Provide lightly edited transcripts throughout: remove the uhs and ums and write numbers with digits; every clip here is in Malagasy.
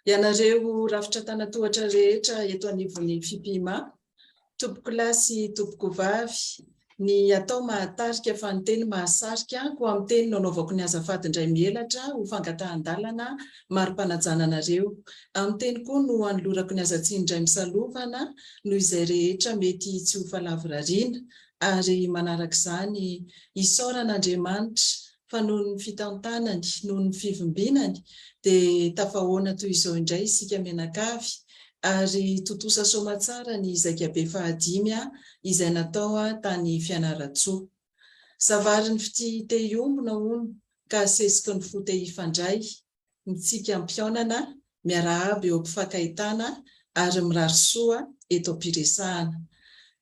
Ianareo rafitra an-tanan-tohatra rehetra eto anivon'ny Fipima, tompokolahy sy tompokovavy, ny atao mahatarika fa ny teny mahasarika, koa amin'ny teny no anaovako ny azafady indray mihelatra ho fangatahan-dalana mari-panajana anareo. Amin'ny teny koa no anolorako ny aza-tsiny indray misalovana noho izay rehetra mety tsy ho fahalavorariana, ary manarak'izany isaorana Andriamanitra fa noho ny fitantanany, noho ny fivimbinany dia tafahoana toy izao indray isika mianakavy ary tontosa soamatsara ny zaikabe fahadimy izay natao tany Fianarantsoa. Zavarin'ny fitia te hiombona hono ka asesiky ny fo te hifandray, mitsiky am-pihaonana, miarahaba eo am-pifankahitana ary mirary soa eto am-piresahana.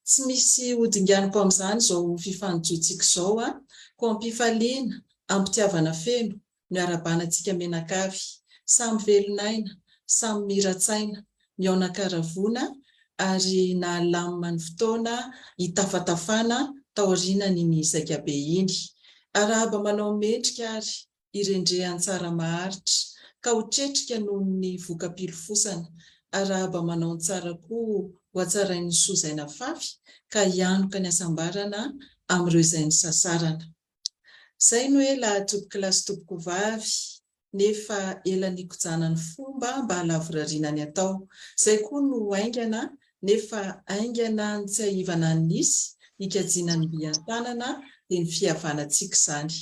Tsy misy hodinganiko amin'izany izao fifanojoantsika izao an! Koa am-pifaliana, am-pitiavana feno, no iarahabana antsika mianakavy. Samy velon'aina, samy miran-tsaina, mihaona an-karavoana ary nahalamina ny fotoana hitafatafana taorianan'iny zaikabe iny. Arahaba manao mendrika ary irendrehan-tsara maharitra, ka ho tretrika noho ny voka-pilofosana, arahaba manao ny tsara koa ho hatsarain'ny soa izay nafafy, ka hianoka ny hasambarana amin'ireo izay nisasarana. Izay no ela tompokolahy sy tompokovavy, nefa ela nikojana ny fomba mba halavorariana ny atao. Izay koa no haingana, nefa haingana nitsiahivana ny nisy, hikajiana ny mby an-tanana, dia ny fihavanantsika izany.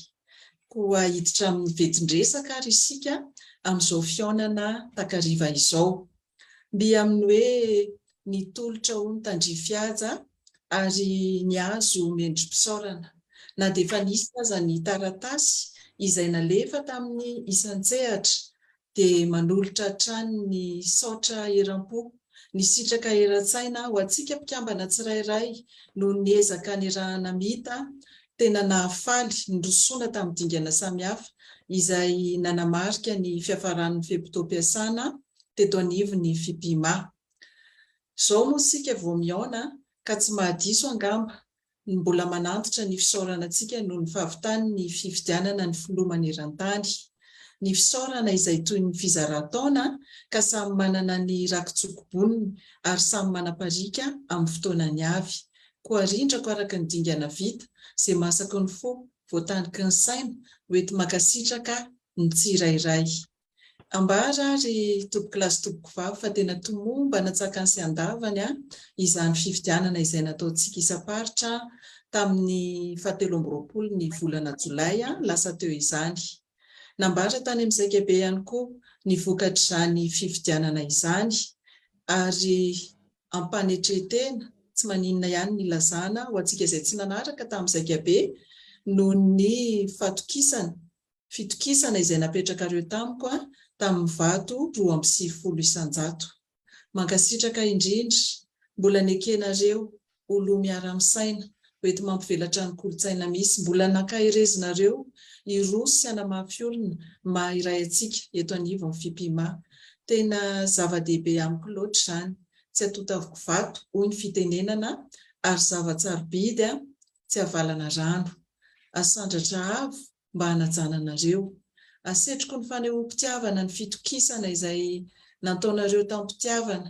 Koa hiditra amin'ny vetin-dresaka ary isika amin'izao fihaonana takariva izao. Mby amin'ny hoe ny tolotra hono tandrify haja ary ny azo mendri-pisaorana. Na dia efa nisy aza ny taratasy izay nalefa tamin'ny isan-tsehatra dia manolotra hatrany ny saotra eram-po, ny sitraka eran-tsaina ho antsika mpikambana tsirairay noho ny ezaka nirahana mita tena nahafaly nirosoana tamin'ny dingana samihafa izay nanamarika ny fiafaran'ny fe-potoam-piasana teto anivon'ny Fipima. Izao moa isika vao mihaona ka tsy mahadiso angamba ny mbola manantitra ny fisaorana antsika noho ny fahavitany ny fifidianana ny filoha maneran-tany. Ny fisaorana izay toy ny fizaran-taona ka samy manana ny raki-tsokoboniny ary samy manapariaka amin'ny fotoanany avy. Koa arindrako araka ny dingana vita, izay masaky ny fo, voataniky ny saina, ho enti-mankasitraka ny tsirairay. Ambara ary tompokolahy sy tompokovavy fa tena tomombana an-tsakany sy an-davany izany fifidianana izay nataontsika isam-paritra tamin'ny fahatelo amby 20 ny volana jolay lasa teo izany. Nambara tany amin'ny zaikabe ihany koa ny vokatr'izany fifidianana izany ary am-panetren-tena, tsy maninona ihany ny ilazana ho antsika izay tsy nanaraka tamin'ny zaikabe noho ny fatokisana fitokisana izay napetrakareo tamiko tamin'ny vato 92%. Mankasitraka indrindra, mbola nekenareo ho loha miara-misaina, ho enti-mampivelatra ny kolontsaina misy, mbola nankaherezinareo hiroso sy hanamafy orina ny maha iray antsika eto anivon'ny Fipima. Tena zava-dehibe amiko loatra izany, tsy atontaviko vato hoy ny fitenenana ary zava-tsarobidy tsy avalana rano. Asandratra avo mba hanajana anareo. Asetriko ny fanehoam-pitiavana ny fitokisana izay nantaonareo tamim-pitiavana,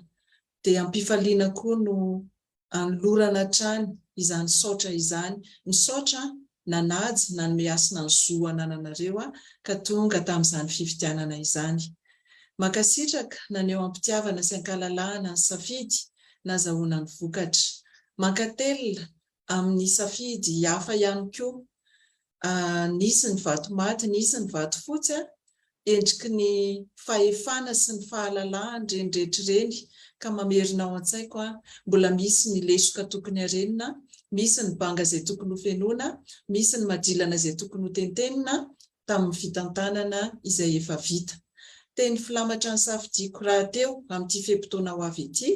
dia am-pifaliana koa no anolorana hatrany izany saotra izany. Misaotra nanaja, nanome hasina ny zo anananareo ka tonga tamin'izany fifidianana izany. Mankasitraka naneho am-pitiavana sy an-kalalahana ny safidy nazahoana ny vokatra. Mankatelina amin'ny safidy hafa ihany koa. Nisy ny vato maty, nisy ny vato fotsy, endriky ny fahefana sy ny fahalalahana ireny rehetra ireny ka mamerina ao an-tsaiko mbola misy ny lesoka tokony harenina, misy ny banga izay tokony hofenoina, misy ny madilana izay tokony hotentenina tamin'ny fitantanana izay efa vita. Teny filamatra ny safidiako rahateo amin'ity fe-potoana ho avy ity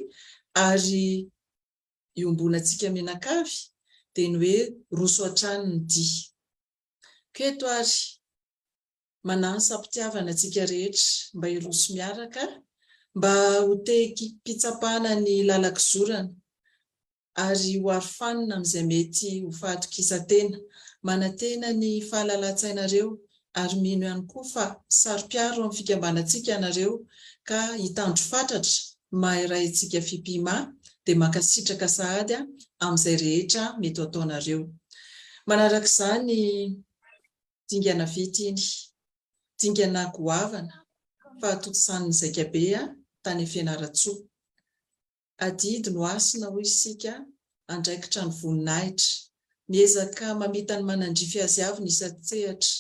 ary iombonantsika mianakavy dia ny hoe roso hatrany ny dia. Koa eto ary, manasa am-pitiavana antsika rehetra mba hiroso miaraka, mba ho tehim-pitsapana ny lalan-kizorana ary ho arofanina amin'izay mety ho fahatokisan-tena. Manantena ny fahalalan-tsainareo ary mino ihany koa fa saro-piaro amin'ny fikambanantsika ianareo ka hitandro fatratra ny maha iray antsika Fimpima dia mankasitraka sahady amin'izay rehetra mety ho ataonareo. Manaraka izany, dingana vita iny, dingana goavana fahatontosan'ny zaikabe tany Fianarantsoa. Adidy no hasina hoy isika, andraikitra ny voninahitra. Miezaka mamita ny manandrify azy avy ny isan-tsehatra.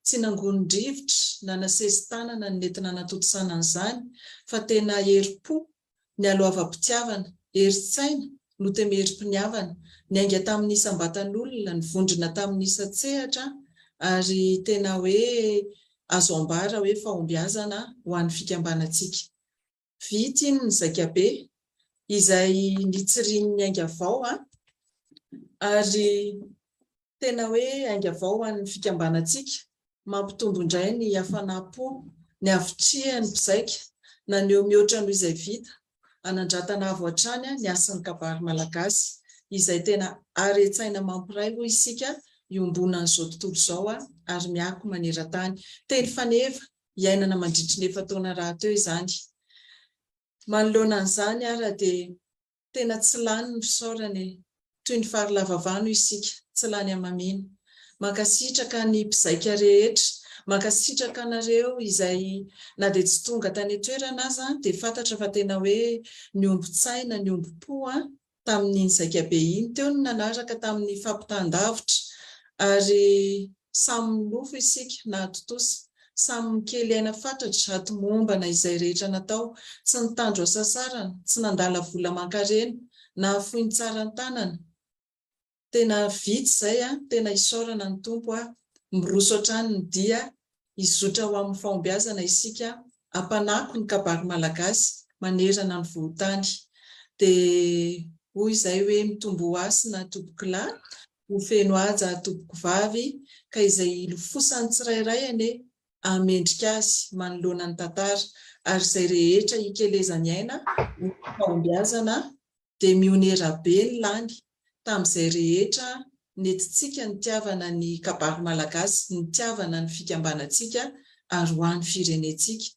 Tsy nangonin-drivotra na nasesi-tanana ny nentina nanatontosana an'izany fa tena herim-po, nialohavam-pitiavana, herin-tsaina, notemerim-piniavana, niainga tamin'ny isam-batan'olona, nivondrona tamin'ny isan-tsehatra ary tena hoe azo ambara hoe fahombiazana ho an'ny fikambanantsika. Vita iny ny zaikabe izay nitsirian'ny ainga vao ary tena hoe ainga vao ho an'ny fikambanantsika, mampitombo indray ny hafanam-po, ny havitrihan'ny mpizaika, naneho mihoatra noho izay vita, hanandratana avo hatrany ny hasin'ny kabary malagasy, izay tena haren-tsaina mampiray hoy isika, iombonan'izao tontolo izao ary miako maneran-tany. Teny faneva iainana mandritry ny efa-taona rahateo izany. Manoloana an'izany ara dia tena tsy lany ny fisaorana e! Toy ny fary lava vano isika, tsy lany hamamiana. Mankasitraka ny mpizaika rehetra, mankasitraka anareo izay na dia tsy tonga tany an-toerana aza dia fantatra fa tena hoe niombon-tsaina, niombom-po tamin'iny zaikabe iny. Teo ny nanaraka tamin'ny fampitan-davitra ary samy milofo isika nahatontosa, samy mikely aina fatratra hatomombana izay rehetra natao, tsy nitandro hasasarana, tsy nandala vola aman-karena, nahafoy ny tsara an-tanana. Tena vita izay an, tena isaorana ny Tompo a, miroso hatrany ny dia, hizotra ho amin'ny fahombiazana isika, hampanako ny kabary malagasy manerana ny vohon-tany. Dia hoy izay hoe mitomboa hasina tompokolahy, ho feno haja tompokovavy, ka izay hilofosan'ny tsirairay anie hahamendrika azy manoloana ny tantara, ary izay rehetra hikelezany aina ho fahombiazana dia mionera be ny lany tamin'izay rehetra nentintsika nitiavana ny kabary malagasy, nitiavana ny fikambanantsika ary ho an'ny firenentsika.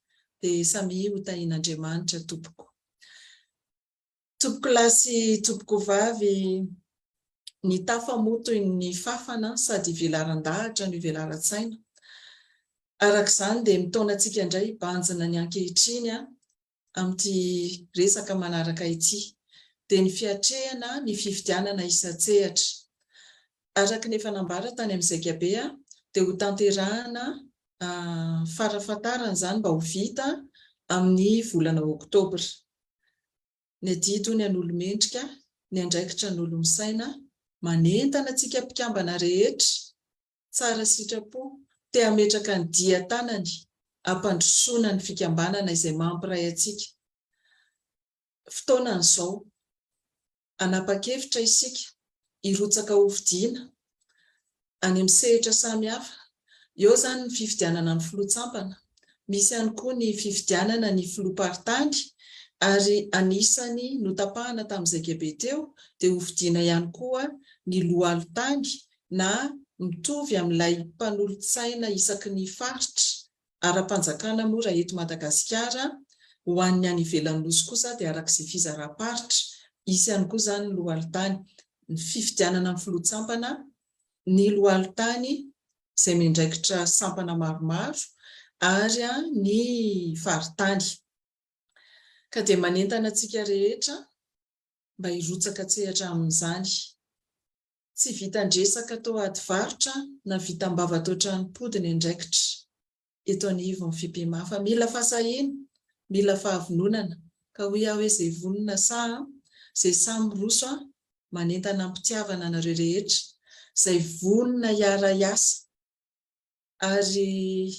Dia samia ho tahian'Andriamanitra tompoko. Tompokolahy sy tompokovavy, ny tafa moa toy ny fafana sady ivelaran-dahatra no ivelaran-tsaina. Araka izany dia mitaona antsika indray hibanjina ny ankehitriny amin'ity resaka manaraka ity, dia ny fiatrehana ny fifidianana isan-tsehatra. Araka ny efa nambara tany amin'ny zaikabe dia ho tanterahana farafahatarany izany mba ho vita amin'ny volana oktobra. Ny adidy hoy ny an'olo-mendrika, ny andraikitra an'olo-misaina, manentana antsika mpikambana rehetra, tsara sitrapo, te hametraka ny dian-tanany hampandrosoana ny fikambanana izay mampiray antsika. Fotoanany izao. Hanapa-kevitra isika hirotsaka hofidiana any amin'ny sehatra samihafa. Eo izany ny fifidianana ny filoha-tsampana, misy ihany koa ny fifidianana ny filoham-paritany ary anisany notapahana tamin'ny zaikabe teo dia hofidiana ihany koa ny lohalon-tany na mitovy amin'ilay mpanolotsaina isaky ny faritra ara-panjakana moa raha eto Madagasikara, ho an'ny any ivelan'ny Nosy kosa dia araka izay fizaram-paritra, hisy ihany koa izany ny lohalon-tany, ny fifidianana ny filoha-tsampana, ny lohalon-tany izay miandraikitra sampana maromaro ary ny faritany. Ka dia manentana antsika rehetra mba hirotsaka an-tsehatra amin'izany. Tsy vitan-dresaka toa ady varotra na vitam-bava toa tranom-pody ny andraikitra eto anivon'ny Fipima fa mila fahasahiana, mila fahavononana ka hoy aho hoe izay vonona saha, izay sahy miroso aho, manentana am-pitiavana anareo rehetra, izay vonona hiara-hiasa ary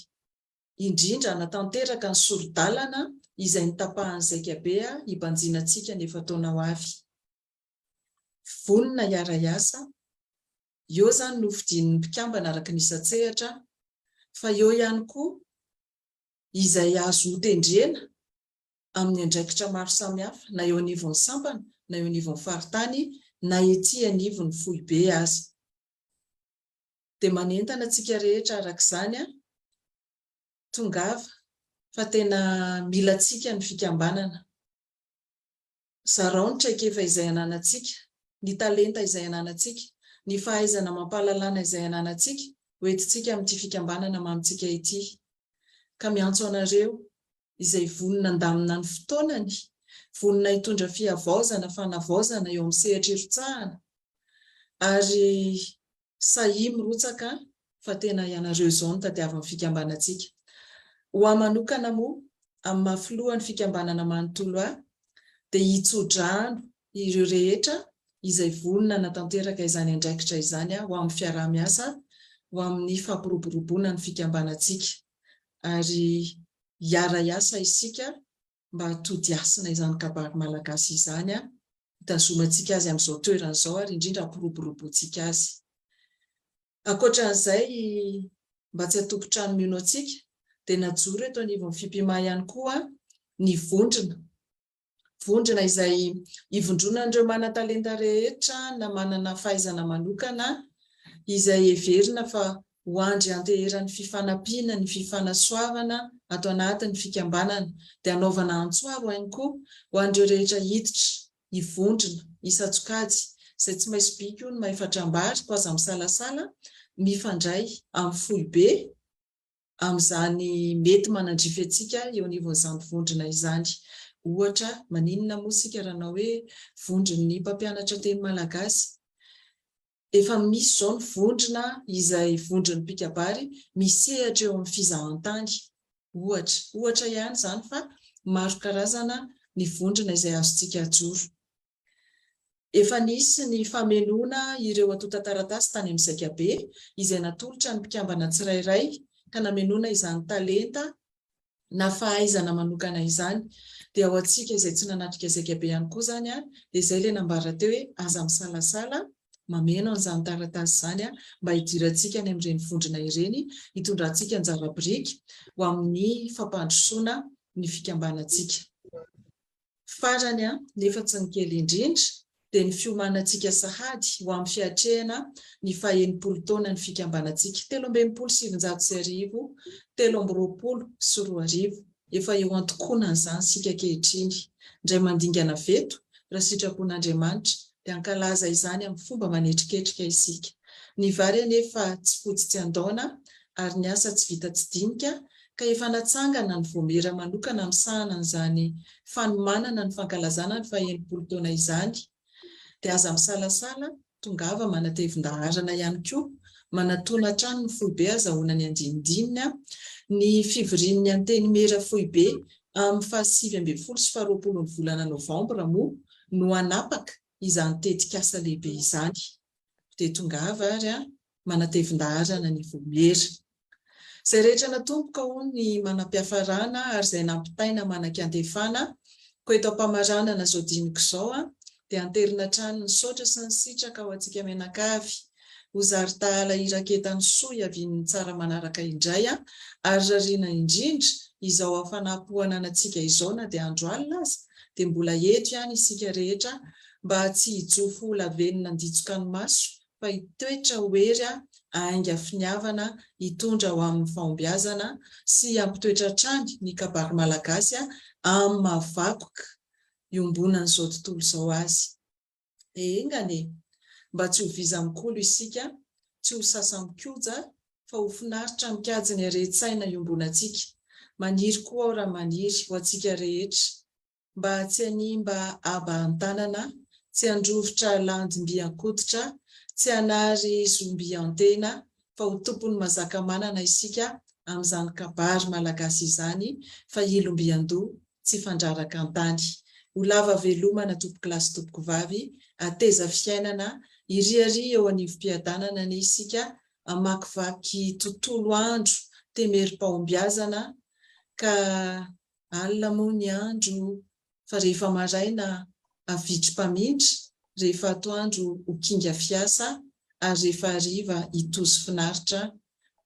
indrindra hanatanteraka ny sori-dalana izay notapahan'ny zaikabe hibanjinantsika ny efa-taona ho avy. Vonona hiara-hiasa, eo izany no hofidian'ny mpikambana araka ny isan-tsehatra, fa eo ihany koa izay azo hotendrena amin'ny andraikitra maro samihafa, na eo anivon'ny sampana, na eo anivon'ny faritany, na ety anivon'ny foibe aza. Dia manentana antsika rehetra araka izany, tongava. fa tena mila antsika ny fikambanana. Zarao ny traikefa izay ananantsika, ny talenta izay ananantsika, ny fahaizana amam-pahalalana izay ananantsika hoentintsika amin'ity fikambanana mamintsika ity. Ka miantso anareo izay vonona handamina ny fotoanany, vonona hitondra fihavaozana, fanavaozana eo amin'ny sehatra irotsahana, ary sahia mirotsaka fa tena ianareo izao no tadiavin'ny fikambanantsika. Ho ahy manokana moa, amin'ny maha filohan'ny fikambanana manontolo ahy, dia hitso-drano ireo rehetra izay vonona hanatanteraka izany andraikitra izany ho amin'ny fiaraha-miasa ho amin'ny fampiroboroboana ny fikambanantsika ary hiara-hiasa isika mba hatody hasina izany kabary malagasy izany, hitazomantsika azy amin'izao toerana izao ary indrindra hampiroboroboantsika azy. Ankoatra an'izay, mba tsy hatompon-trano miono antsika, dia najoro eto anivon'ny Fimpima ihany koa ny vondrona. Vondrona izay ivondronan'ireo manan-talenta rehetra na manana fahaizana manokana izay heverina fa ho andry ianteheran'ny fifanampiana, ny fifanasoavana ato anatin'ny fikambanana. Dia anaovana antso avo ihany koa ho an'ireo rehetra hiditra, hivondrona, isan-tsokajy, izay tsy mahay sobika hono mahay fatram-bary, koa aza misalasala mifandray amin'ny foibe amin'izany mety manandrify antsika eo anivon'izany vondrona izany. Ohatra, maninona moa isika raha hanao hoe vondron'ny mpampianatra teny malagasy? Efa misy izao ny vondrona izay vondron'ny mpikabary misehatra eo amin'ny fizahantany, ohatra. Ohatra ihany izany fa maro karazana ny vondrona izay azontsika ajoro. Efa nisy ny famenoana ireo antontan-taratasy tany amin'ny zaikabe izay natolotra ny mpikambana tsirairay ka namenoana izany talenta na fahaizana manokana izany. Dia ho antsika izay tsy nanatrika zaikabe ihany koa izany dia izay ilay nambara teo hoe aza misalasala mameno an'izany taratasy izany mba hidirantsika any amin'ireny vondrona ireny hitondrantsika anjara biriky ho amin'ny fampandrosoana ny fikambanantsika. Farany, nefa tsy ny kely indrindra, dia ny fiomanantsika sahady ho amin'ny fiatrehana ny faha-60 taonan'ny fikambanantsika, 1963, 2023. Efa eo an-tokonan'izany isika ankehitriny. Indray mandingana avy eto, raha sitrapon'Andriamanitra, dia hankalaza izany amin'ny fomba manetriketrika isika. Ny vary anefa tsy fotsy tsy andaona, ary ny asa tsy vita tsy dinika, ka efa natsangana ny voamiera manokana misahana an'izany fanomanana ny fankalazana ny faha-60 taona izany, dia aza misalasala, tongava manatevin-daharana ihany koa, manatona hatrany ny foibe azahoana ny andinindininy, ny fivorian'ny Antenimiera foibe amin'ny faha-19 sy faha-20 ny volana novambra moa no hanapaka izany tetikasa lehibe izany. Dia tongava ary manatevin-daharana ny voamiera. Izay rehetra natomboka hono ny manam-piafarana ary izay nampitaina manan-kiantefana, koa eto am-pamaranana izao dinika izao dia anterina hatrany ny saotra sy ny sitraka ho antsika mianakavy, ho zary tahala hiraketan'ny soa hiavian'ny tsara manaraka indray ary rariana indrindra izao hafanam-po ananantsika izao na dia andro alina aza dia mbola eto ihany isika rehetra mba tsy hijofo ho lavenona handitsoka ny maso fa hitoetra ho hery hainga finiavana hitondra ho amin'ny fahombiazana sy hampitoetra hatrany ny kabary malagasy amin'ny maha vakoka iombonan'izao tontolo izao azy. Dia enga anie mba tsy ho viza-mikolo isika, tsy ho sasa-mikoja fa ho finaritra mikajy ny haren-tsaina iombonantsika. Maniry koa aho raha maniry ho antsika rehetra mba tsy hanimba haba an-tanana, tsy handrovitra landy mby an-koditra, tsy hanary zo mby an-tena, fa ho tompon'ny mazaka manana isika amin'izany kabary malagasy izany fa ilo mby an-doha, tsy hifandraraka an-tany. Ho lava velomana tompokolahy sy tompokovavy, hateza fiainana, hiriaria eo anivom-piadanana anie isika, hamakivaky tontolo andro temerim-pahombiazana ka Alina moa ny andro fa rehefa maraina havitr'i-mpamindra, rehefa atoandro ho kinga fiasa ary rehefa hariva hitozo finaritra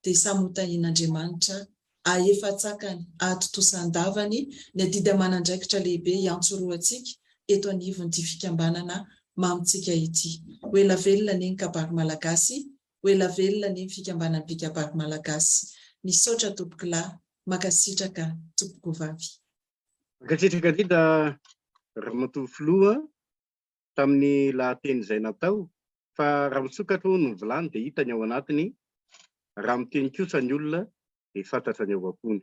dia samy ho tahian'Andriamanitra hahefa-tsakany hahatontosa an-davany ny adidy aman'andraikitra lehibe hiantsorohantsika eto anivon'ity fikambanana mamintsika ity. Ho ela velona anie ny kabary malagasy, ho ela velona anie ny fikambanan'ny mpikabary malagasy. Misaotra tompokolahy. Mankasitraka tompokovavy. Mankasitraka indrindra Ramatoa Filoha tamin'ny lahateny izay natao fa raha misokatra hono ny vilany dia hita ny ao anatiny, raha miteny kosa ny olona dia fantatra ny ao am-pony.